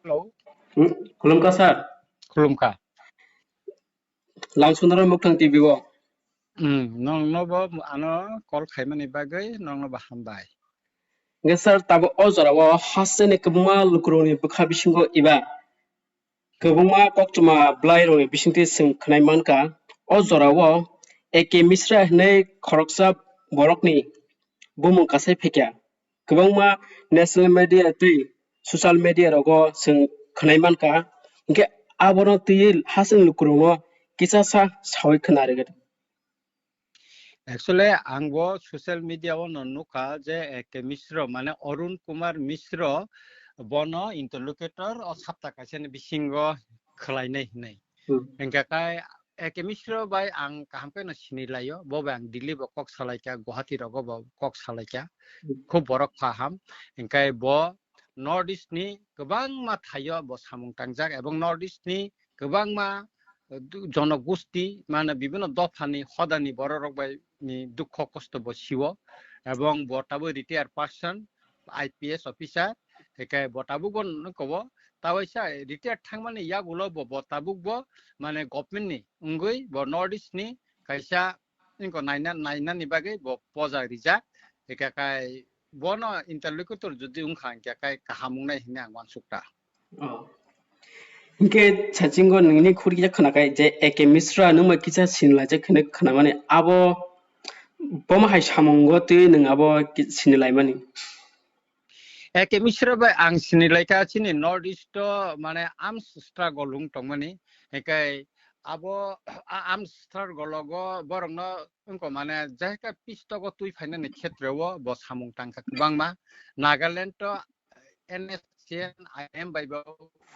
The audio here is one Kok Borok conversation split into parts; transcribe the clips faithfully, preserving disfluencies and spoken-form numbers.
Hello. Hmm, khulumkha sir. Khulumkha. Lamsonaro Muktang T V o. Hmm, nongno bo ano call khaimani bagwi nongno bo hambai. Hwnkhe sir, tabuk o jorao hasteni kwbangma lukurokni bwkha bisingo eba kwbangma koktwma bwlairokni bisingtwi chwng khwnai mankha. O jorao A K Misra hwnwi khoroksa borokni bumung kasai phaikha. Kwbangma national media tei social media rogo chwng khwnai mankha, hinkhe abono twiwi hasteni lukurokno kisa sa saui khna rwgwi. Actually, ang bo social media o no nukha je A K Misro, mane Arun Kumar Misro, bono interlocutor o sapta kaisa ni bisingo khwlainai hinwi. Hmm. Hinkhe kai A K Misro bai ang kaham khe no sini laio, bo bai ang Delhi bo kok salaikha, Guwahati rogo bo kok salaikha. Hmm. Khub borok kaham. Hinkhe bo North East ni kwbangma thaio bo samung tangjak, ebong North East ni kwbangma, eh, du-, jonogosti, mane, bibhinno dophani hodani bororok bai ni dukho kosto bo sio, ebong bo tabuk retired person, I P S officer, hinkhe bo tabuk bo nukho bo, tawaisa retired thangmani yagulo bo, bo tabuk bo, mane, government ni wngwi bo North East ni kaisa wngkha naina, nainani bagwi bo poja rijak, hinkhe kai bono interlocutor jodi wngkha, hinkhe kai kaham wngnai hinwi ang uansukha. Oh. Hinkhe sachingo nini khurkisa khwnakhai je A K Misra nwng bai kisa sinlaijak hinwi khwnamani, abo bomo hai samungo twi nwng abo ki-, sinilaimani? A K Misra bai ang sinilaikha chini North East o, mane, arms struggle wng tongmani, hinkhe abo a-, arms struggle o borokno wngkha, mane, jahika pistogo twi phainani khetreo bo samung tangkha kwbangma. Nagaland o N S C N I M bai bo,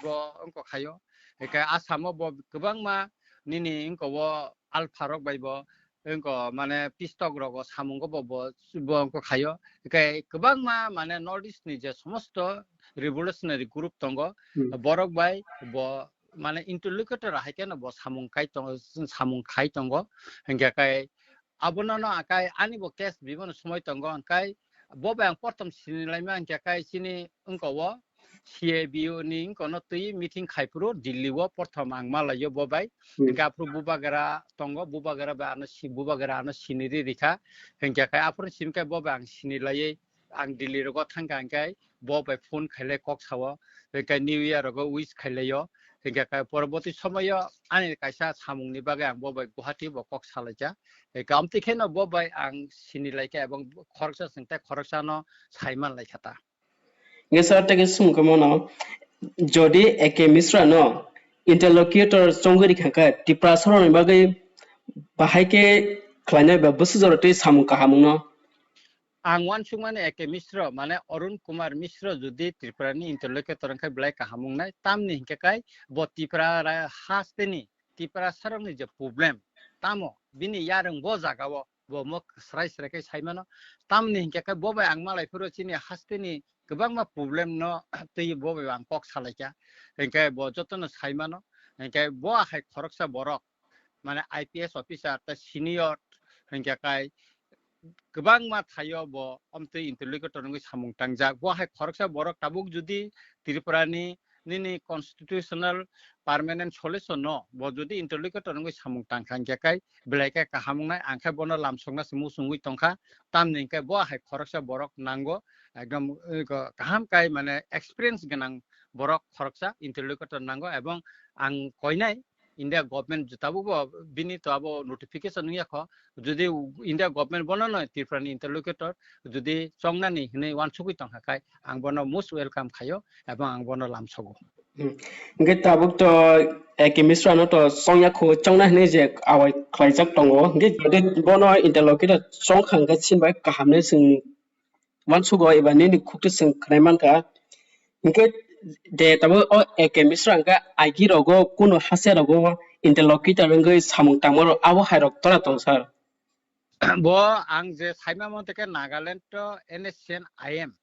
bo wngkha khaio. Eke Assam o bo kwbangma nini wngkha o alpha rok bai bo wngkha, mane, pistok rogo samungo bo, bo, bo wngkha khaio. Eke kwbangma, mane, North East ni je somosto revolutionary group tongo, Hmm. borok bai bo, mane, interlocutor hai khe no bo samung kai tongo, samung khai tongo. Hinkhe kai abono no akai ani bo case bibano somoi tongo, hinkhe bo bai ang prothom sinilaima hinkhe kai chini wngkha o C A B O ni wngkha no twi meeting khai phuru Delhi o prothom ang malaio bo bai. Hmm. Hinkhe aphuru Bubagra tongo, Bubagra bai ano si-, Bubagra ano siniri rikha. Hinkhe kai aphuru simkhe bo bai ang sinilaiwi ang Delhi rogo thangkha, hinkhe bo bai phone khailai kok sao, hinkhe New Year rogo wish khailaio, hinkhe kai poroboti somoyo ani kaisa samungni bagwi ang bo bai Guwahati bo kok salaikha, hinkhe amtwi kheno bo bai ang sinilaikha ebong khoroksa chwng tei khoroksano saimanlaikha ta. Hinkhe sir, tei khe swngkha mano, jodi A K Misra no interlocutor chongwi rikha khe Tiprasa rokni bagwi bahai khe khlainai ba bwswk jora tei samung kaham wngno? Ang uansukmani A K Misro, mane Arun Kumar Misro jodi Tripura ni interlocutor wngkha belai kaham wngnai, tamni hinkhe kai bo Tripura ra-, hasteni Tiprasa rokni je problem, tamo bini yarwng bo jagao bo mok srai srai khe saimano, tamni hinkhe kai bo bai ang malai phuru chini hasteni kwbangma problem no twi bo bai ang kok salaikha, hinkhe bo jotono saimano, hinkhe bo hai khoroksa borok, mane I P S officer tei senior, hinkhe kai kwbangma thaio bo amtwi interlocutor wngwi samung tangjak. Bo hai khoroksa borok tabuk jodi Tripura ni nini constitutional permanent solution no bo jodi interlocutor wngwi samung tangkha, hinkhe kai belai khe kaham wngnai, ang khe bono lamsokna se muchungwi tongkha. Tamni hinkhe bo hai khoroksa borok nango, ekdom, eh, kaham kai, mane, experience gwnang borok khoroksa interlocutor nango, ebong ang koinai India government tabuk bo bini to abo notification wngya kho, jodi India government bono no Tripura ni interlocutor jodi chongnani hinwi uansukwi tongkha khai, ang bono most welcome khaio ebong ang bono lamsogo. Hmm. Hinkhe tabuk to A K Misra no to chongya kho, chongna hinwi je awai khlaijak tongo. Hinkhe jodi bono interlocutor chongkha hinkhe chini bai kaham hinwi chwng uansugo eba nini khukti chwng khwnai mankha. Hinkhe de tabuk o A K Misra hinkhe aigi rogo kuno hase rogo interlocutor wngwi samung tangma rok abo hai rok tora tong sir. Bo ang je saima mante khe Nagaland to N S C N I M,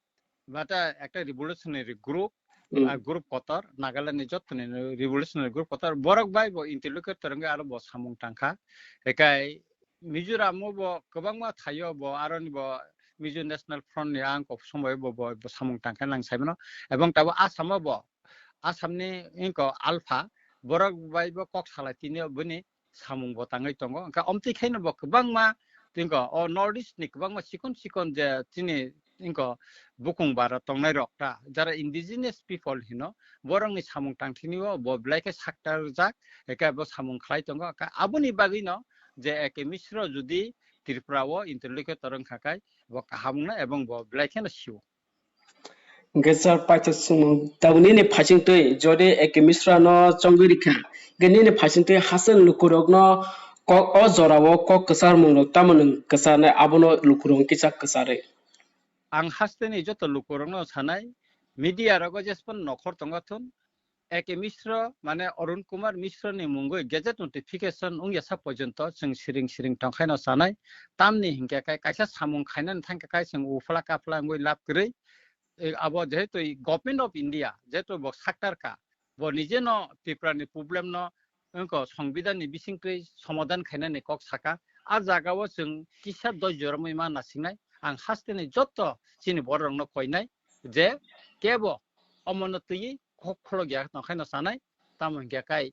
bata ekta revolutionary group, Hmm. ah, group kotor, Nagaland ni joto ni revolutionary group kotor, borok bai bo interlocutor wngwi aro bo samung tangkha. Ekai Mizoram o bo kwbangma thaio bo, aroni bo Mizo National Front ni ang kok somoi bo, bo, bo samung tangkha nang saimano. Ebong tabo Assam o bo Assamni wngkha Alpha, borok bai bo kok salai tini bini samung bo tangwi tongo. Hwnkhe omtwi khaino bo kwbangma, wngkha o North East ni kwbangma chikon chikon je chini wngkha bukung bara tongnai rok ta, jara indigenous people hino, borokni samung tangthini o bo belai khe saktarjak, hwnkhe bo samung khlai tongo. Hwnkhe aboni bagwino je A K Mishra jodi Tripura o interlocutor wngkha khai bo kaham wngnai ebong bo belai kheno sio. Hwnkhe sir, paithago swngmung, tabuk nini phaisingtwi jodi A K Mishra no chongwi rikha, hwnkhe nini phaisingtwi hasteni lukurokno kok, o jorao kok kwcharmungrok tamo nwng kwcharnai, abono lukurok kisa kwcharwi? Ang hasteni joto lukurokno sanai, media rogo jespan nokhor tongo thun, A K Mishra, mane Arun Kumar Mishra ni mungwi gazette notification wngya sak porjonto chwng siring siring tongkhaino sanai. Tamni hinkhe kai-, kaisa samung khainani thangkhe kai chwng uphla kaphla wngwi lab kwrwi. E, abo jehetu i Government of India, jehetu bo saktar ka, bo nije no Tripura ni problem no wngkha Songbidan ni bisingtwi somadhan khainani kok saka. A jaga o chwng kisa doi joromwi ma nasingnai. Ang hasteni joto chini borok rokno koinai je kebo omono twiwi kok kholok ya tongkhaino sanai, tamo hinkhe kai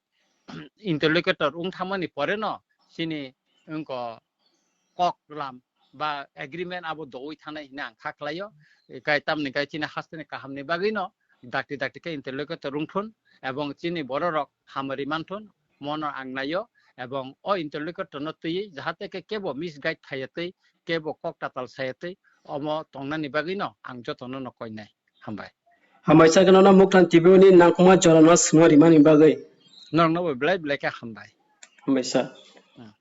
interlocutor wng thangmani pore no chini wngkha kok lam ba agreement abo doui thangnai hinwi ang kha khlaio. Kai tamni kai chini hasteni kahamni bagwino dakti dakti khe interlocutor wngthun ebong chini bororok hamari manthun mono ang naio ebong o interlocutor no twiwi jahate khe kebo misguide khayatwi kebo kok tatal sayatwi omo tongnani bagwino ang jotono no koinai. Hambai. Hambai sir, nono Mukthang T V ni nangkukma jorano swngna rimani bagwi. Norokno bo belai belai khe hambai. Hambai sir. Hmm.